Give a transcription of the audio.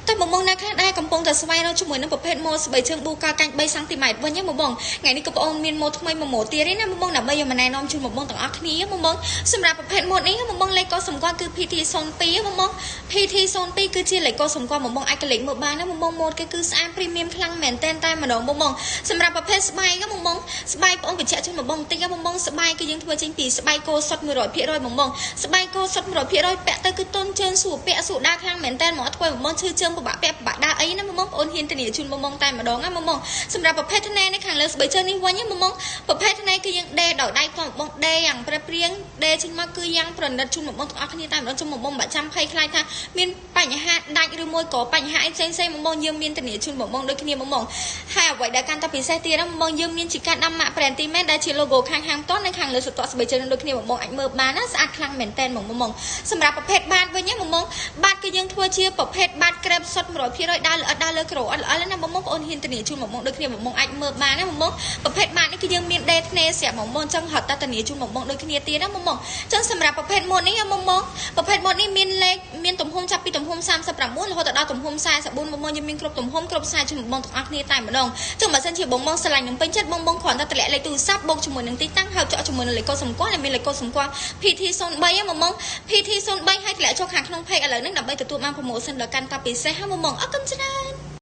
តែបងបងណាខ្លះដែរកំពុងតែស្វែងរកជាមួយនឹងប្រភេទម៉ូស្បែកជើងប៊ូកាកាញ់3សង់ទីម៉ែត្រវិញណាបងបងថ្ងៃនេះក៏បងអូនមានម៉ូថ្មីមួយម៉ូទៀតទេណាបងបងដើម្បីយកមកណែនាំជូនបងបងទាំងអស់គ្នាបងបងសម្រាប់ប្រភេទម៉ូនេះបងបងលេខកសម្គាល់គឺ PT02 បងបង PT02 គឺជាលេខកសម្គាល់បងបងអាចកលេចមើលបានណាបងបងម៉ូតគេគឺស្អាត premium ខ្លាំងមែនតែនតែម្ដងបងបងសម្រាប់ប្រភេទស្បែកបងបងស្បែកបងបញ្ជាក់ជូនបងបងបន្តិចបងបងស្បែកគឺយើងធ្វើចេញពីស្បែកគោសុទ្ធ100%បងបងស្បែកគោសុទ្ធ100%ពាក់ទៅគឺទន់ជើងស្រួលពាក់ស្រួលដើរខ្លាំងមែនតែនមកធ្វើបងបងឈឺជើងពិបាកពាក់ពិបាកដើរអីណាបងបងអូនហ៊ានធានាជូនបងបងតែម្ដងណាបងបងសម្រាប់ប្រភេទថ្នេរនៅខាងលើស្បែកជើងនេះវិញណាបងបងប្រភេទថ្នេរគឺយើងដេដោយដៃផងបងដេយ៉ាងប្រេព្រៀងដេចេញមកគឺយ៉ាងប្រណិតជូនបងបងទាំងអស់គ្នាតែម្ដងជុំបងបងបាក់ចាំភ័យខ្លាចថាមានបញ្ហាដាច់ឬមួយក៏បញ្ហាអីផ្សេងផ្សេងបងបងយើងមានធានាជូនបងបងដូចគ្នាបងបងហើយអ្វីដែលកាន់តែពិសេសទៀតណាបងបងយើងមានជាការដាំម៉ាក brand ទីមែនដែលជា logo ខាងហាងផ្ទាល់នៅខាងលើសន្ទក់ស្បែកជើងដូចគ្នាបងបងអាចមើលបានណាស្អាតខ្លាំងមែនតែនបងបងសម្រាប់ប្រភេទបាតវិញណាបងបងបាតគឺយើងធ្វើជាប្រភេទបាតក្រេបសុទ្ធ100%ដើរល្អិតដើរលើក្រអត់ល្អណាបងបងប្អូនហ៊ានធានាជូនបងបងដូចគ្នាបងបងអាចមើលបានណាបងបងប្រភេទបាតនេះគឺយើងមានដេធ្នេស្រាប់បងបងចឹងហត់តធានាជូនបងបងដូចគ្នាទៀតណាបងបងចឹងសម្រាប់ប្រភេទម៉ូតនេះបងបងប្រភេទម៉ូតនេះមានលេខមានទំហំចាប់ពីទំហំ39រហូតដល់ទំហំ44បងបងយើងមានគ្រប់ទំហំគ្រប់ខ្សែជូនបងបងទាំងអស់គ្នាតែម្ដងចឹងបើសិនជាបងបងស្រឡាញ់នឹងពេញចិត្តបងបងគ្រាន់តែតម្លាក់លេខទូរស័ព្ទបូកជាមួយនឹងទីតាំងហើយចောက်ជាមួយនឹងលេខកូដសម្គាល់ដែលមានលេខកូដសម្គាល់ PT03 បងបង PT03 ហើយតម្លាក់ចូលខាងក្នុង page ឥឡូវនេះដើម្បីទទួលបាន promotion ដ៏កាន់តែពិសេសហ្នឹងបងបងអរគុណច្រើន។